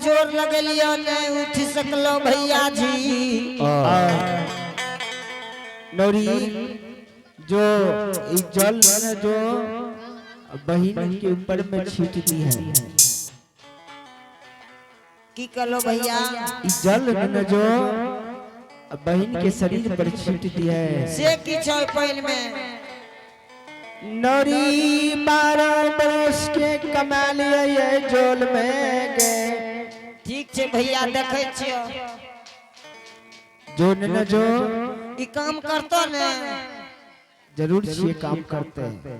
जोर लगलियो नहीं उठ सकलो भैया जी। नौरी जो ई जल न जो बहन के ऊपर में छीट दी है। की कहलो भैया? ई जल न जो बहन के शरीर पर छीट दी है। से की छो पानि में? नौरी 12 बरस के कमा लिया ये जोल में गए। ठीक छे भैया, देखै छियो। जो न जो ई काम करतो ने? जरूर से काम करते हैं।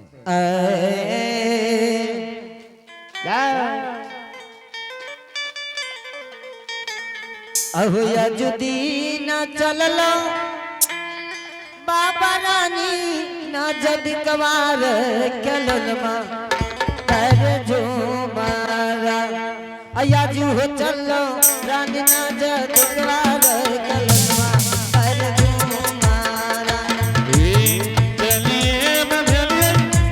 अहो यजुदी न चललो बाबा रानी न जद कवार केलनमा कर जो मारा अयाजू हो चलो रानी न जद कवार केलनमा कर जो मारा। चलिए मधलिए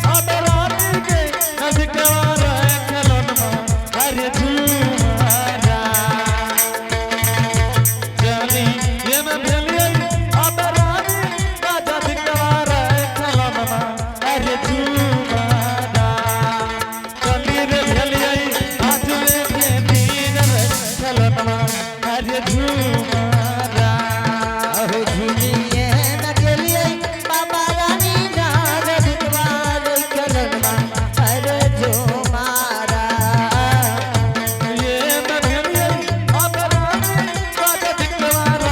अब रानी के नजकवार खलनमा हर झूमारा। चलिए मधलिए अब रानी का जदकवार खलनमा हर झूमारा। चलिए रे भेलिए आज ले के दिन रे खलनमा हर झूमारा। अहो झूमिए न गेलिए बाबा रानी न जद कवार केलनमा कर जो मारा। ये मधलिए अब रानी का जदकवार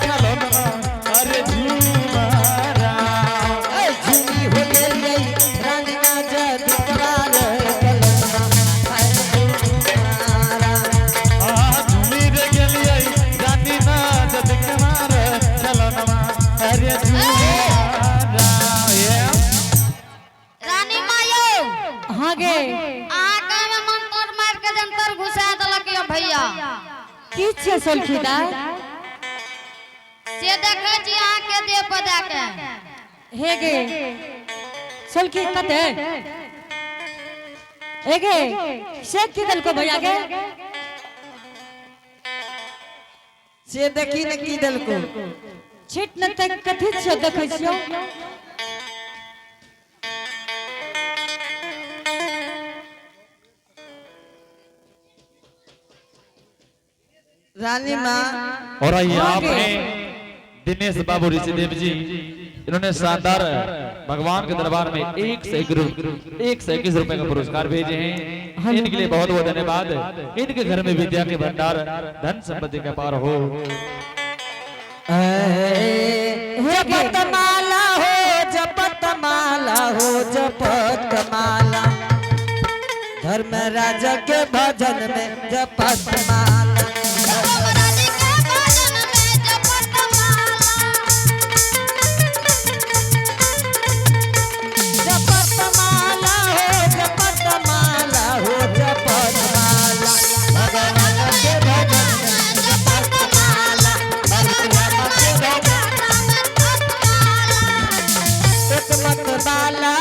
खलनमा हर झूमारा। झूमी हो गेलिए रानी ना जद कवार केलनमा कर जो मारा। आ झूमी रे गेलिए रानी ना जदकवार खलनमा हर झूमारा। ये रानी मायो। हाँ गे। अहाँ के में मंत्र मार के जंतर घुसा देलक यो भैया। की छियै सोलखी दाय? से देखै छी अहाँ के देह पर दए के। हे गे सोलखी, कते हे गे, से की देलको भैया गे? से देखी ने की देलको। छिट न तक कथी छियो, देखै छियो। रानी माँ। और आइए हाँ आप गे। हैं दिनेश बाबू ऋषिदेव जी, इन्होंने शानदार भगवान के दरबार में 121 रुपए का पुरस्कार भेजे हैं। इनके लिए बहुत बहुत धन्यवाद। इनके घर में विद्या के भंडार, धन संपत्ति का पार हो। जपत माला हो, जपत माला हो, जपत माला, धर्मराज के भजन में जपत माला। रानी के भजन में जपत माला। जपत माला हो, जपत माला हो, जपत माला, भगवान के भजन में जपत माला, भगवान के भजन। एक मत बाला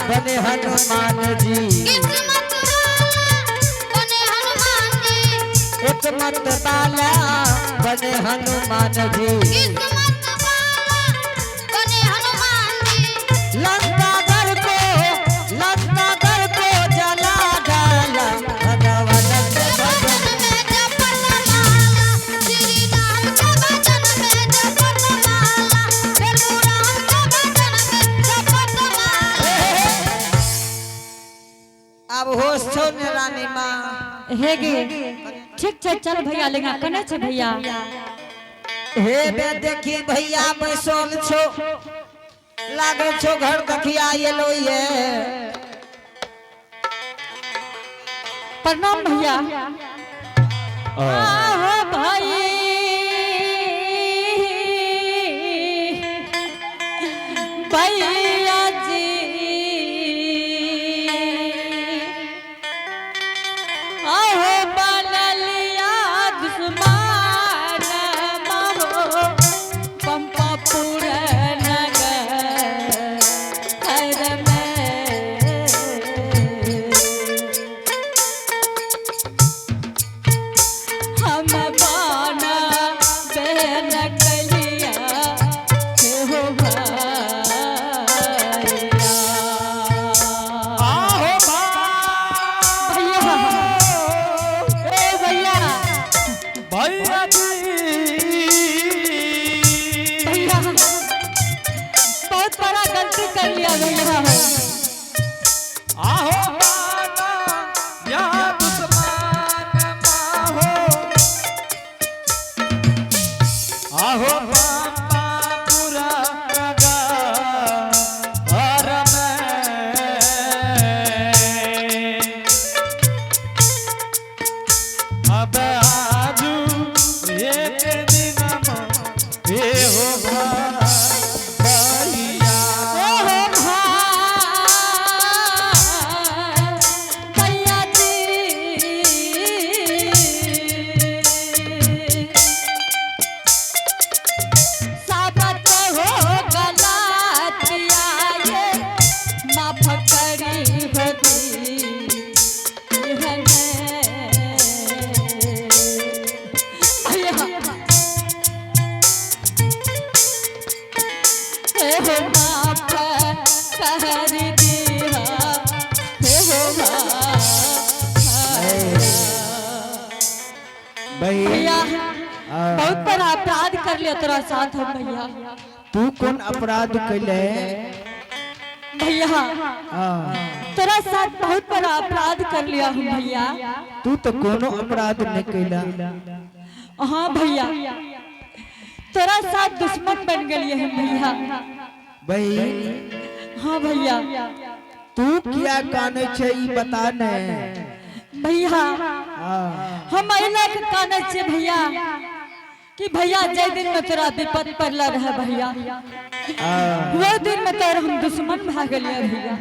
बने हनुमान जी। किस्मत वाला बने हनुमान जी। एक मत बाला बने हनुमान जी। किस्मत वाला बने हनुमान जी। लंका घर को, लंका घर को जला डाला भगवान के भजन। भजन में जपत माला, श्री राम के भजन में जपत माला, प्रभु राम के भजन में जपत माला। अब होश छो ने रानी माँ? हे गे, ठीक छै, चल भैया लेगा। कने छै भैया? हे बे देखी भैया बैसल छो, लागल छो घर दखिया एलो ये। प्रणाम भैया। आहो भाई, भैया जी, आहो बनलिया दुश्मन महो पंपापुर नगर हर में। भैया जी। भैया, बहुत बड़ा गलती कर लिया भैया। आहो माना या दुश्मन माहो, आहो पापा पूरा घर में। अब आजू एक दिन ए हो भैया। ओ भैया जी, साबत हो गलतिया ये माफ करी होती भैया। हे हो माफ कर दिया, हे हो बहन भैया, बहुत बड़ा अपराध कर लिया तेरा साथ हम भैया। तू कौन अपराध कैले? भैया, हाँ, तेरा साथ बहुत बड़ा अपराध कर लिया हम भैया। तू तो कोनो अपराध नहीं कैला। हाँ भैया, तेरा साथ दुश्मन बन गए हम भैया। बहन, हाँ भैया। तू किया काने छे ई बता ने। भैया, हाँ, हम अहिला के काने छे भैया कि भैया जय दिन में तोरा विपद पड़ल रहे भैया, हाँ, वो दिन में तोर हम दुश्मन भा गेलिए भैया।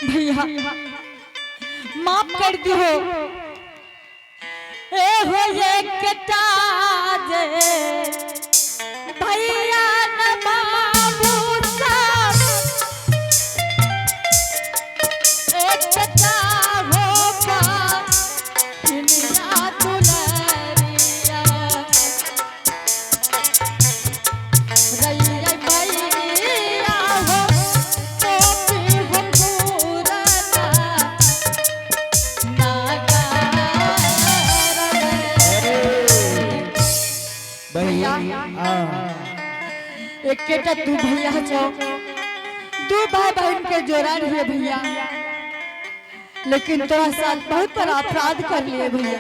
भैया, माफ कर दिहो। ए हो एकटा जे भैया न बाबू साहब, एकटा हो का दुनिया दुलरिया। रैया भैया हो टोपी हो पूरना नागार। बहन, हाँ, एकेटा तू भैया छो, दू भाई बहन के जोड़ा रहिए भैया, लेकिन तोरा साथ बहुत बड़ा अपराध कर लिए भैया।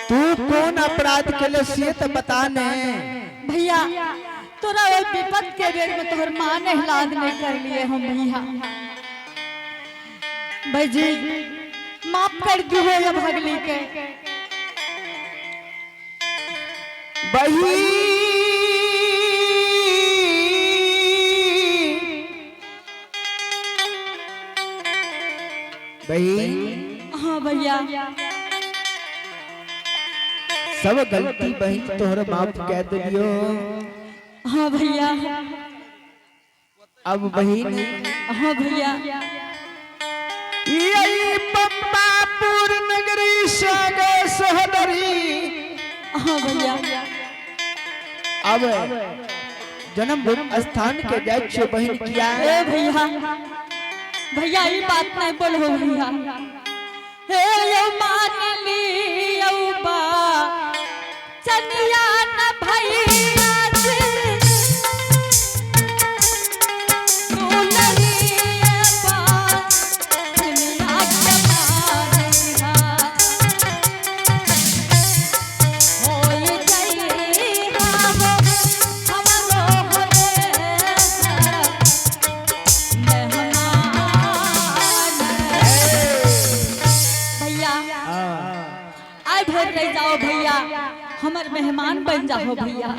तू कौन अपराध कैले से तो बता ने। भैया, तोरा ओइ विपद के बेर में तोहर माँ ने हिलाद नहीं कर लिए हम भैया। भाई जी, माफ कर दियो ये भगली के। बहन, बहन, हाँ भैया। सब गलती बहन तोहर माफ कह दियो। हाँ भैया। अब बहन, हाँ भैया। यही पम्पापुर नगरी सागे सोहदरी। हाँ भैया। अब जन्म स्थान के जाय छे बहन किया। ए भैया, भैया ये बात नहीं बोलो भैया। हे यो मान लियो बा चनिया न भैया जी, तू लड़िए बा चनिया के मारिहा। होई जइहा हो हमरो होरे मेहमान। भैया, आय भर रह जाओ भैया, हमर मेहमान बन जाओ भैया।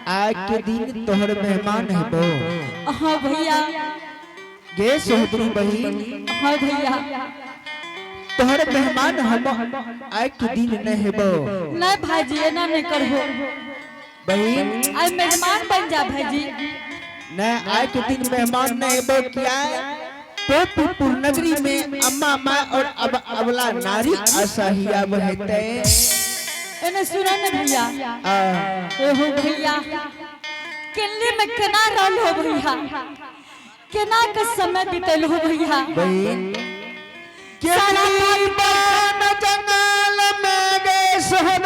आज के दिन तोहर मेहमान है बो। हाँ भैया। गे सोहदरी बहन, हाँ भैया। तोहर मेहमान हम आज के दिन नहीं है बो। नहीं भाजी, एना नहीं करहो। बहन, आय मेहमान बन जा भाजी। न आज के दिन मेहमान नहीं है बो किया पोपुर नगरी में अम्मा माँ और अब अबला नारी असहिया बहते। एने सुना न भैया। आ, ओहो भैया, किल्ली में केना रहल हो भैया, केना के समय बीतल हो भैया। बहन, केली बान जंगल में गए सोहदरी।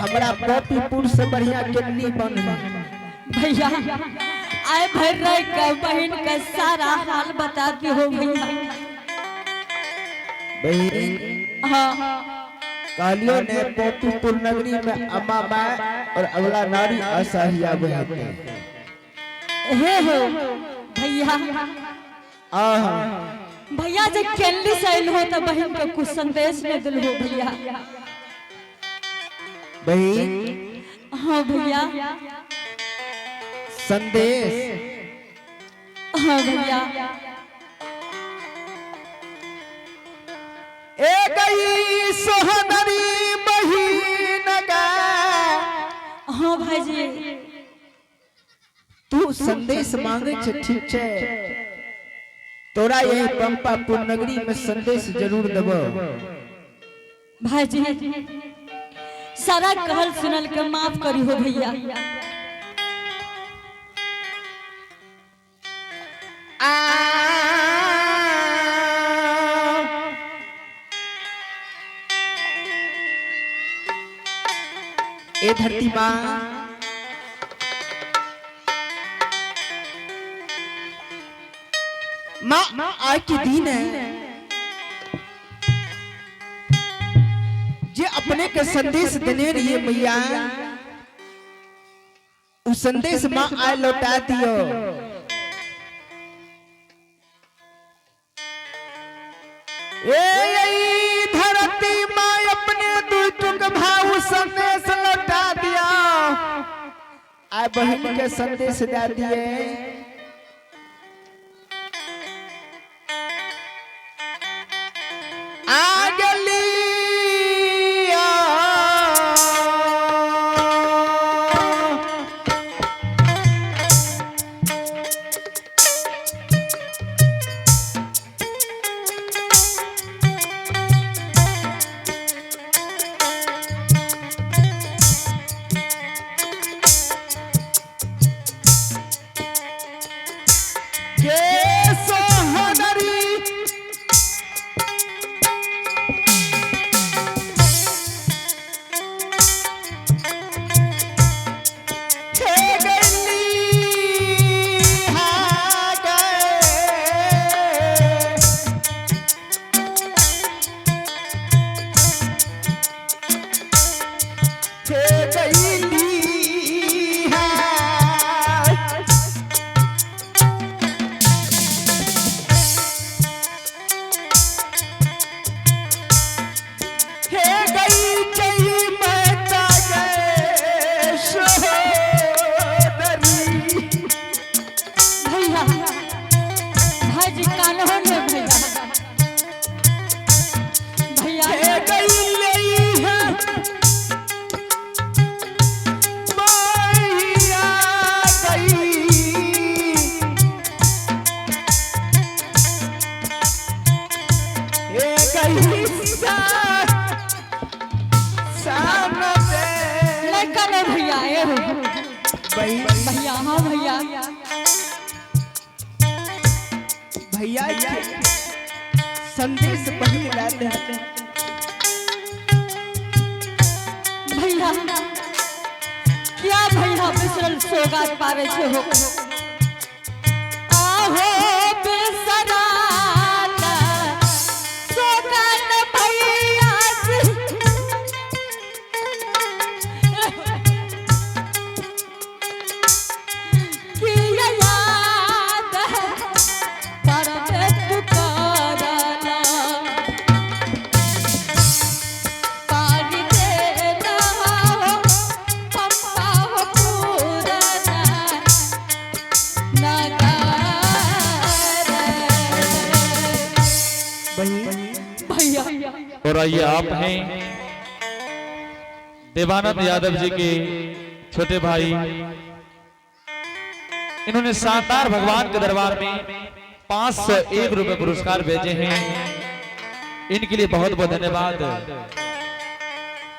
हमरा पॉपीपुर से बढ़िया केनली बन। भैया आए भर रह का बहन का सारा हाल बताती हो भैया। बहन, हाँ। कहलियो ने पॉपीपुर नगरी में अम्मा माँ और अगला नारी असहिया बहते। हे हो भैया। आहा। भैया जब केनली से आयल हो तो बहन का कुछ संदेश न दिल हो भैया। बहन। हाँ भैया। संदेश? हाँ भैया। ए गई सोहनरी बहिन गा। हाँ भाईजी। तू संदेश मांगे छे, ठीक छे, तोरा यही पंपापुर नगरी में संदेश जरूर देबो। भाईजी, सारा कहल सुनल के माफ करी हो भैया। आ ए धरती माँ, माँ, आज के दिन है जे अपने के संदेश देने रहिए मैया, उ संदेश माँ आय लौटा दियो। ए ई धरती माँ, अपने दुई टुक भाव संदेश लौटा दिया। आय बहन के संदेश दे दिए। आ गलिया। के सोहनरी हे गली हा गए। हे गली हा। हे गई जई माता गए सोदरी। भैया, भाईजी कान्हो ने भैया, भैया। हे गई लई है मैया गई। हे गई सा सामने। नहीं कान्हो भैया, ए हो। भैया। भैया, हाँ भैया। भैया, ये संदेश बहन लाते हैं। भैया, क्या भैया बिसरल सोगात पावे छे हो? आहो बिसराल सोगात भैया से। किया याद परमे तू करला, पारी देना हो पंपा हो पूरना नगार। बहन। भैया। और आइए, आप हैं देवानंद यादव जी के छोटे भाई। इन्होंने शानदार भगवान के दरबार में 501 रुपए पुरस्कार भेजे हैं। इनके लिए बहुत बहुत धन्यवाद।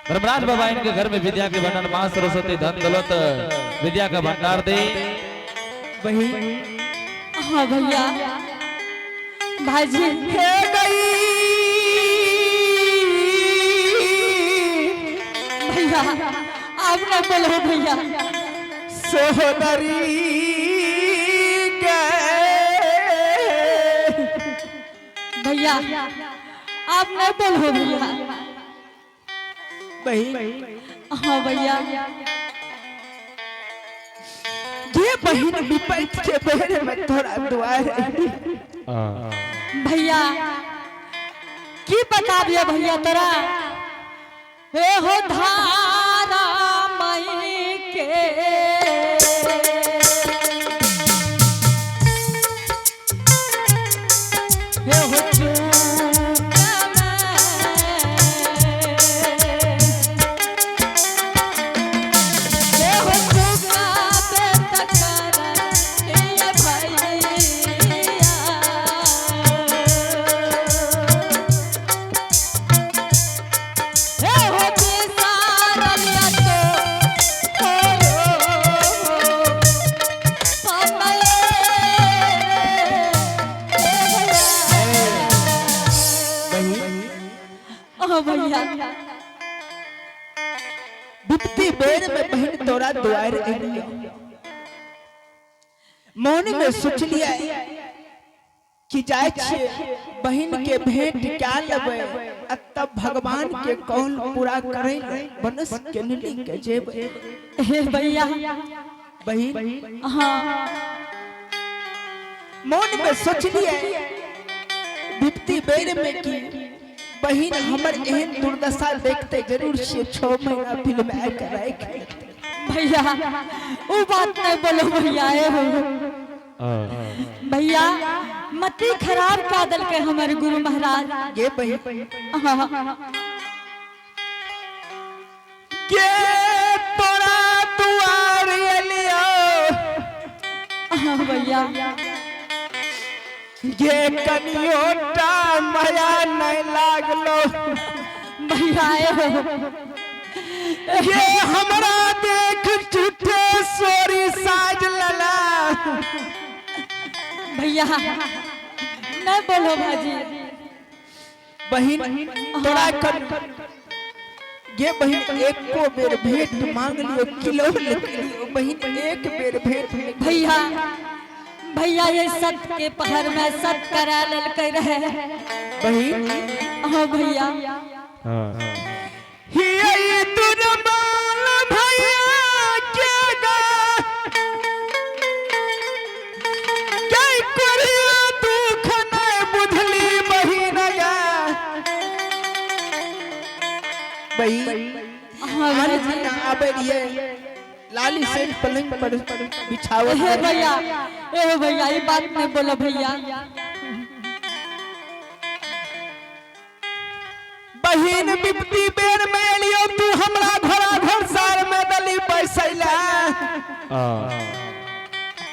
धर्मराज बाबा इनके घर में विद्या के भंडार, मां सरस्वती धन दौलत विद्या का भंडार दे। बहन। हाँ भैया, भाईजी। हे गई। भैया। बोलो भैया। सोदरी के भैया आप नहीं बोलो भैया। बहन हाँ भैया। ये बहन विपत के बेर में तोरा दुआर अइली। भैया की बताबियो भैया तोरा हे हो धारा मई के हे हो चूक में, हे हो चूक पे तकर ये भैया। हे हो बिसारलिया तो हो पमले बहन ओ भैया। विपत्ति बेर में बहन तोरा दुआर अइली। मन में सोच लिया कि जाय छियै बहन के भेंट क्या लेबै आ तब भगवान के कौल पूरा करै ले बनस के नली के जेबै। हे भैया। बहन हाँ। मन में सोच लिया विपत्ति बेर में कि बहन हमर एहन दुर्दशा देखते जरूर छियै 6 महीना फिल्म आइ के राखि लेतै। भैया वो बात नहीं बोलो भैया। ए हो भैया मती खराब का दल के हमारे गुरु महाराज। ये बहन हाँ। के तोरा दुआर एलियो हाँ भैया। ये कनियोटा माया नहीं लागलो। भैया ए हो ये हमरा देख झूठे सोरी साज लला। भैया नहीं बोलो भाजी। बहन तोरा कन ये बहन एको बेर भेंट मांग लियो किलो लियो बहन एक बेर भेंट नहीं। भैया भैया ये सत के पहर में सत करा ललके रहे। बहन हाँ भैया। ये दुर्बल भैया के गा के करियो दुख नहीं बुझली बहिन गा। बहिन हाँ आन भाजी। ना आबे रहिए लाली सेठ पलंग पर बिछावत हे रहे। भैया ए भैया ये बात नहीं बोलो भैया। बहिन विपत्ति बेर में एलियो तू हमरा घोड़ा घोड़सार में दली बैसैला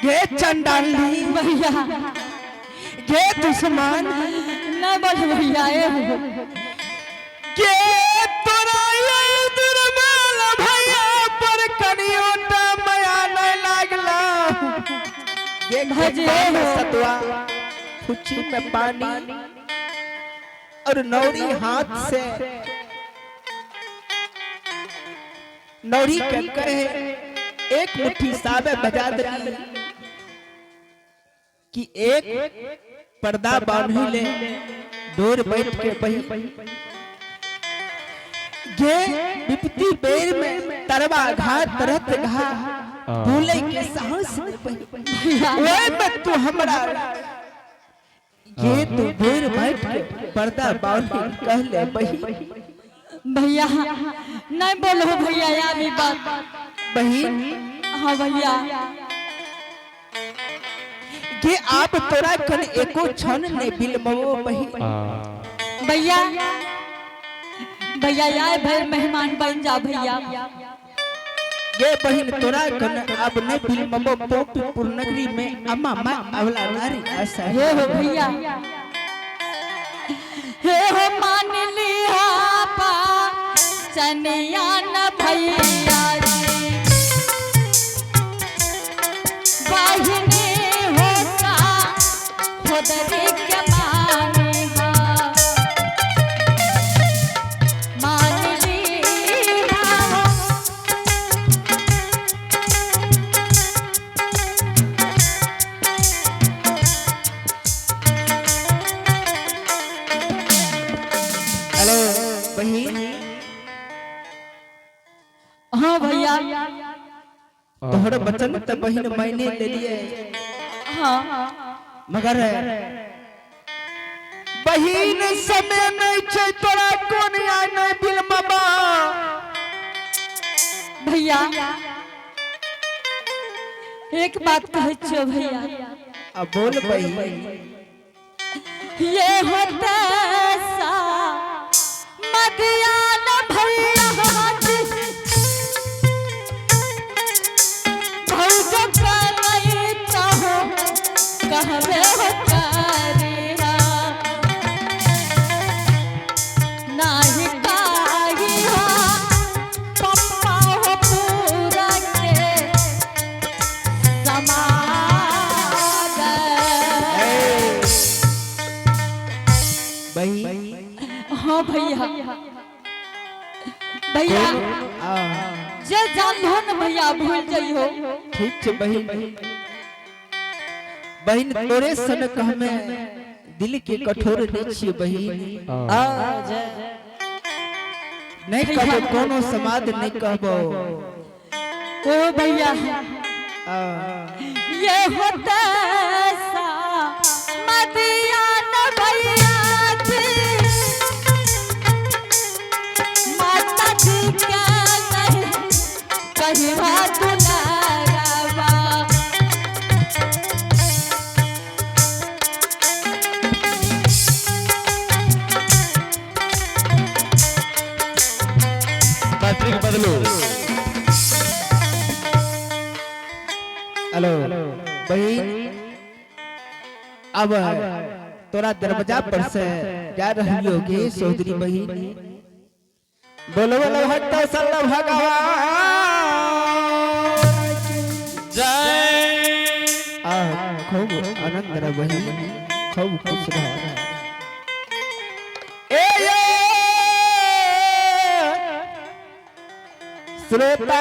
गे चंडाली भैया गे दुश्मन नहीं बोलो भैया। ए हो के तोरा ये दुर्बल भैया पर कनियोटा माया नहीं लागला। ये भजे घोटा में हो। सतुआ फुच्ची में पानी और नौरी हाथ से नौरी के कहे एक मुट्ठी साबे बजा दली कि एक पर्दा बांध ले दूर बैठ के बही गे विपत्ति बेर में तरवा घा तरत घा भूले के साहस नहीं बही। भैया ओए में तू हमरा ये तू बेर बैठ के पर्दा बांध कह ले बही। भैया नहीं बोलो भैया यार ये बात। बहिन हाँ भैया। ये आप तोरा कन एको क्षण ने बिलमवो बही। भैया भैया आए भर मेहमान बन जा भैया। ये बहिन तोरा कन अब ने बिलमवो पोपीपुर नगरी में अम्मा माँ अवला नारी ऐसा हे हो भैया हे हो मान लिया पा चनिया न भैया जी बाहिनी होता खुदरी के मानेगा मान लिया। बहिन। हाँ भैया। तोहर वचन त बहिन मैंने ले लिए। हाँ। मगर बहिन समय नहीं छै तोरा कोन आ नहीं बिलमबा। भैया, एक बात कहै छियो भैया। आ बोल बहिन। ये होता सा मदियान भैया, भौजो करई चाहो कहबे हो करिहा, नाही काही हो पप्पा हो पूरा के समाग। बहिन। हाँ भैया, भैया। आ जे जान हो न भैया, भूल जइहो। ठीक छै बहिन। बहिन, तोरे सनक हमें दिल के कठोर नहीं छियै बहिन। आ जय। नहीं कहबो, कोनो समाद नहीं कहबो। ओ भैया। आ ये होता सा मदियान भैया जी, माता जी के नहीं कहिवा दुलारवा। पैट्रिक बदलो। हेलो बहिन, अब तोरा दरवाजा पर से जा रही होगी चौधरी बहिन। बोलो बोलो भक्त सल भगवान। जय। आ खूब आनंद रह बहिन, खूब खुश रह। ए ये श्रोता।